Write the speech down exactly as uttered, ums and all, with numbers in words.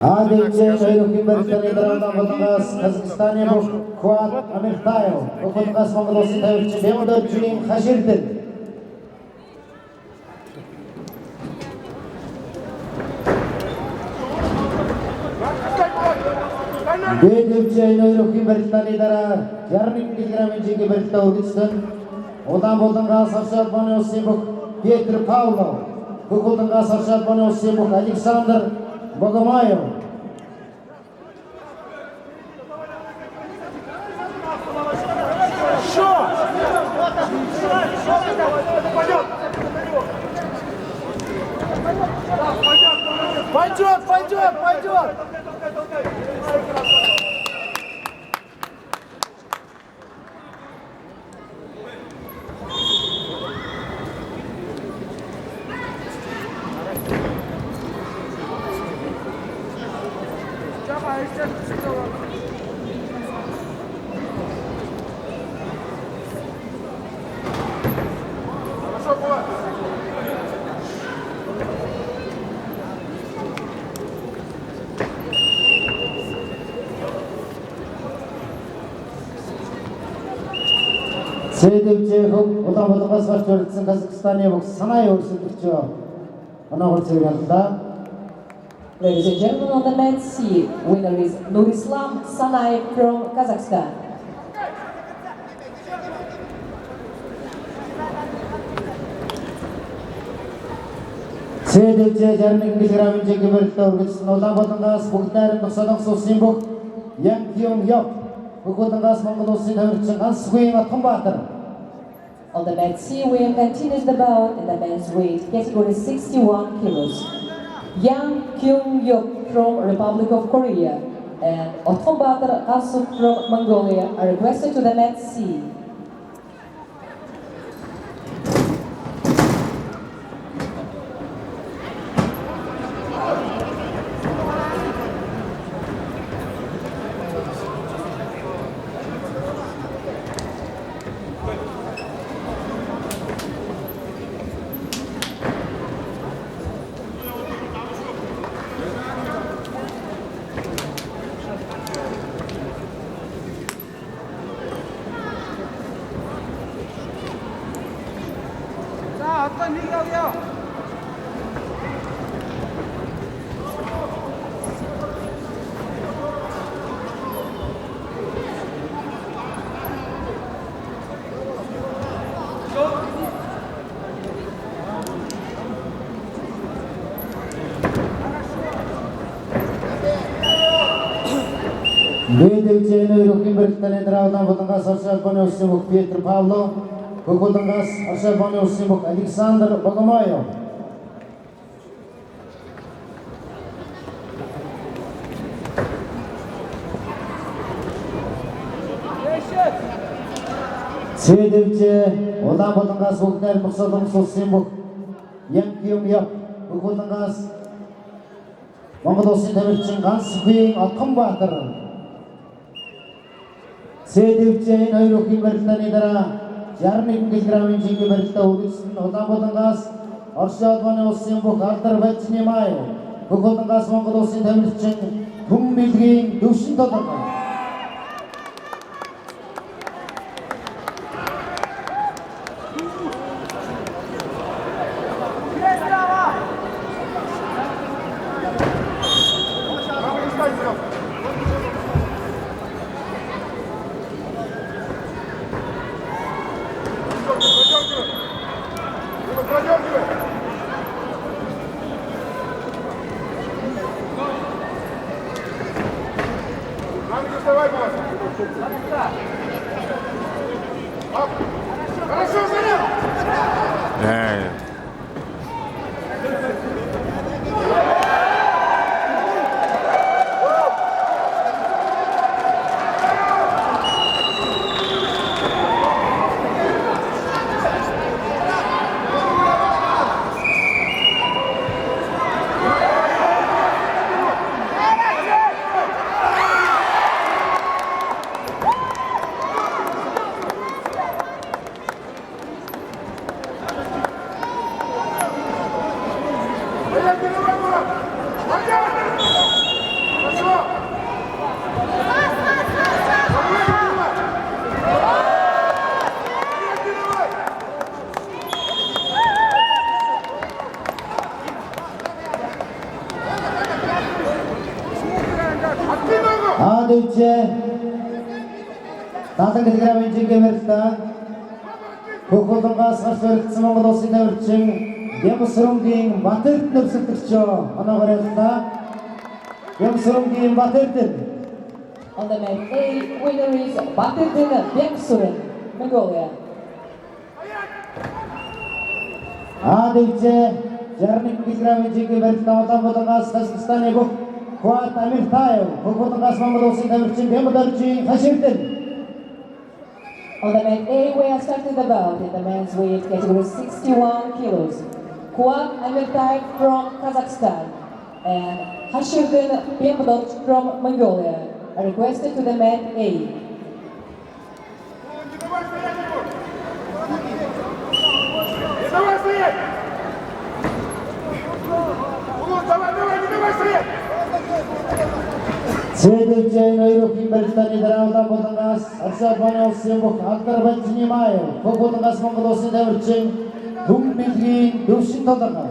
А дэбжээн хоёрдохи барилдаанай дараа удаан болонгоос Казахстанай бүхэ Куат Амиртаев, Бэхүүтэнэй Монгол Уласын табирагша, Бямдоржиин Хаширдын. Б дэбжээн хоёрдохи барилдаанай дараа жаран нэгэн килограмм хэмжээгэй барилдаа үргэжэлдэнэ. Улаан бултанай Оршын Улаанай Уласын бүхэ Петр Павлов, Хүхэ бултанай Оршын Улаанай Уласын бүхэ Александр Богомаев. Пойдёт, пойдёт, пойдёт! Следующий, Улаан бултанай Оршын Улаанай Уласын Казахстанай бүхэ Санаев Урсин Дурчо. Оноогоор цэвэрлэе. Ladies and gentlemen, on the men's C, winner is Нурислам Санаев from Kazakhstan. Следующий жаран нэгэн килограмм хэмжээгэй барилдаа үргэжэлдэнэ. Улаан бултанай бүгэдэ найрамдаа Солонгос Уласын бүхэ Ян Кюн Ёп, Хүхэ бултанай Монгол Уласын табирагша, ганса хүхын Отхон баатар. On the men's C, we continue the bout in the men's weight category, sixty-one kilos. Ян Кюн Ёп from Republic of Korea and Отхон баатар, ганса хүхэ, from Mongolia, are requested to the men's C. За, одоо нэгэ явъя. Б дэбжээн хоёрдохи барилдаанай дараа Улаан бултанай Оршын Улаанай Уласын бүхэ Петр Павлов, Хүхэ бултанай Оршын Улаанай Уласын бүхэ Александр Богомаев. Следующий, Улаан бултанай бүгэдэ найрамдаа Солонгос Уласын бүхэ Ян Кюн Ёп, Хүхэ бултанай Монгол Уласын табирагша, ганса хүхын Отхон баатар. Следующий, энэ хоёрдохи барилдаанай дараа жаран нэгэн килограмм хэмжээгэй барилдаа үргэжэлдэнэ. Улаан бултанай Оршын Улаанай Уласын бүхэ Алдар Бальжинимаев, Хүхэ бултанай Монгол Уласын табирагша, Түмэн Бэлигэй Дүшэн Толгой. Аад үжэ далан килограммын жэнхэ барилдаа Хүхэ Бултангаас гаража барилдасан Монгол Уласай табиршан Бямба-Сүрэнгийн Батэрдэнэ эсэргэгшэ. Оноогоор ярилдаа. Бямба-Сүрэнгийн Батэрдэнэ. On the mat A, winner is Батэрдэнэ Бямба-Сүрэн, Mongolia. Аад үжэ жаран нэгэн килограммын жэнхэ барилдаа Улаан-Бүдэ, Казахстанай бүхэ Куат Амиртаев, Хүхэ Бултангаас Монгол Уласай табиршан Бямба-Доржиин Хаширдэнэ. On the mat A, we are starting the bout in the men's weight category, sixty-one kilos. Куат Амиртаев from Kazakhstan and Хаширдэнэ Бямба-Доржи from Mongolia are requested to the mat A. Следующая, нойрохин барилдаан дараалан Улаан-Бүдэ, Оросой Улаан Уласай бүхэ Алдар Бальжинимаев, Хүхэ Бултангаас Монгол Уласай табиршан Түмэн Бэлигэй Түшэн Толгой.